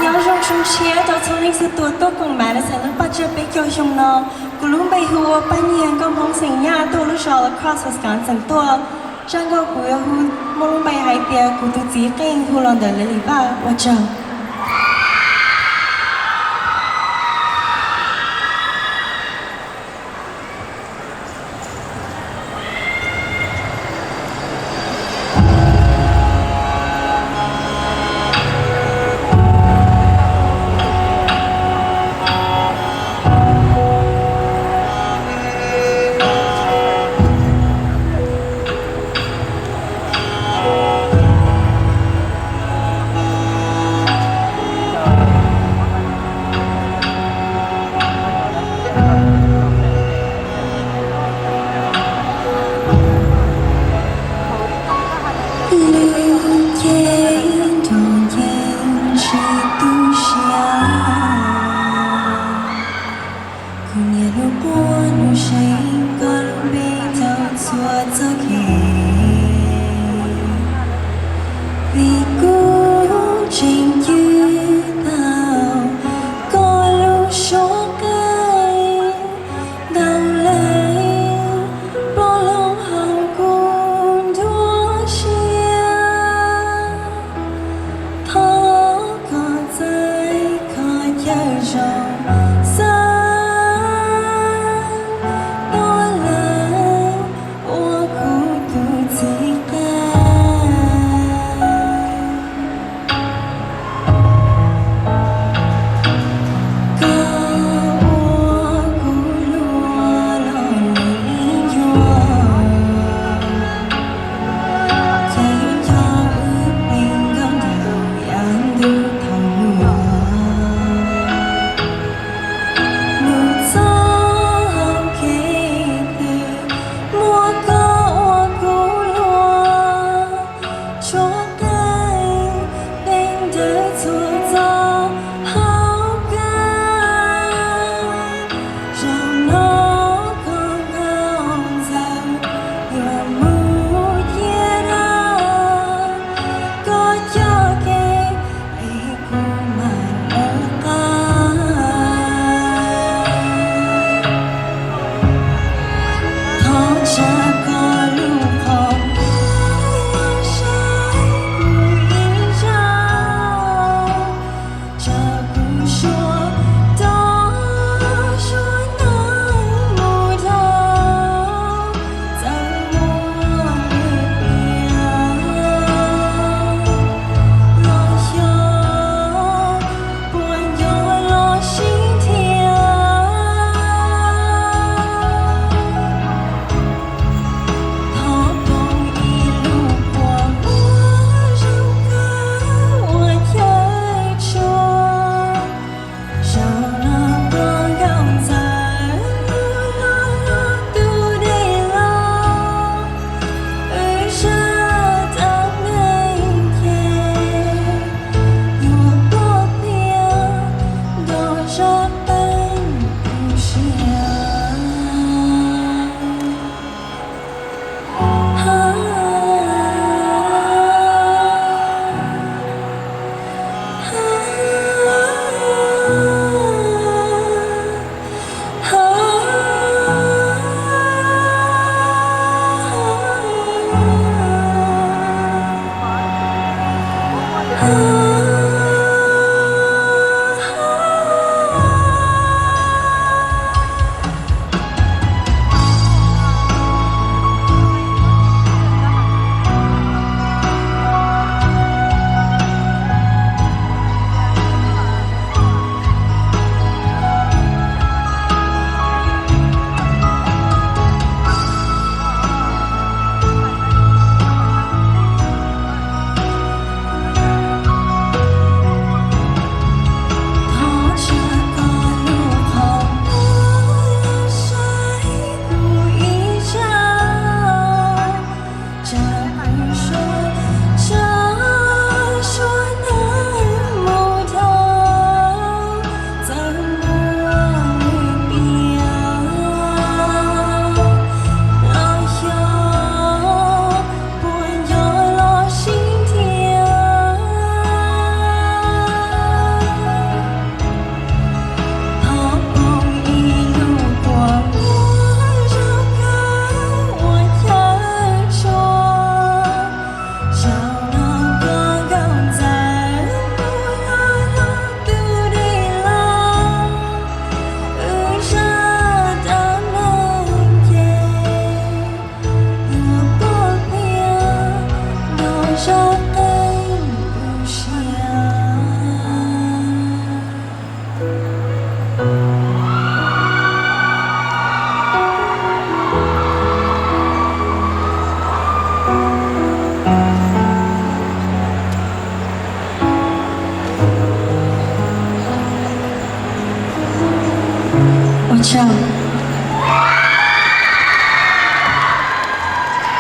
Nyob zoo xyoo tshiab rau txhua leej txhua tus tuaj koom Madison lub paj tsawg peb caug xyoo no. Kuv lub npe hu ua Paj Nyiag, nkauj Hmoob xeem Yaj, tuaj lub zos Lacrosse, Wisconsin tuaj. Zaj nkauj kuv yuav hu muaj lub npe hais tias kuv tus txiv qeej hu los ntawm lawv li vaj. Ua tsaug. Lub cev nrog nceeg tsis tu siab, kuv niaj hnub quaj nuj seev koj lub npe rau txhua txoj kev. Vim kuv tseem cim tau koj lub suab qeej ntau leej, plob hloov hauv kuv nruab siab. Thov koj txais qhov chaw zoo xav tuaj lawm ua kuv tus txiv qeej. Koj ua kuv luag los lwm ib ncua, ces yuav coj wb plig nkauj nraug yav ntuj thaum hluas. Mus txog hauv kev twg muaj koj ua kuv luag, tshuab qeej teev rawv txhua txoj hauv kawg. Zaum no koj nkauj ntxawm yuav mus ciaj dab, koj coj kev es kuv mam lawv qab. Thov tsa koj lub qhov muag saib kuv ib zaug. tso qeej ua siab. Ua tsaug.